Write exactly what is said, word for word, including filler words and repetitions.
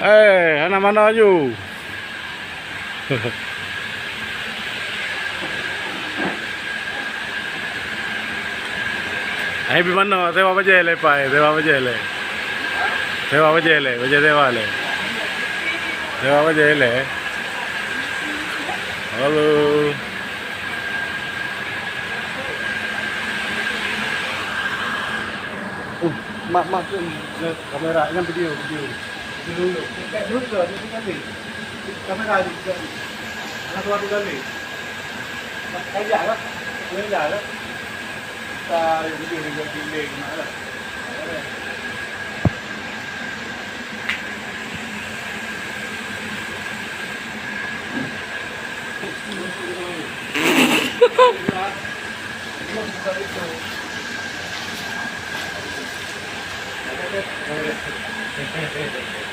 Eh, hana manoe aju. Hai, bi manoe, sewa bajèe lé, pai, sewa bajèe lé. Sewa bajèe lé, bajèe sewa lé. Sewa bajèe lé. Halo. Uh, mak, mak, tu, kamera, ingat video, video. Video dulu. Cek dulu tu, ada tiga kali. Kamera ada tiga kali. Ada dua tiga kali. Kajak lah. Kajak lah. Kita video juga delay kena lah.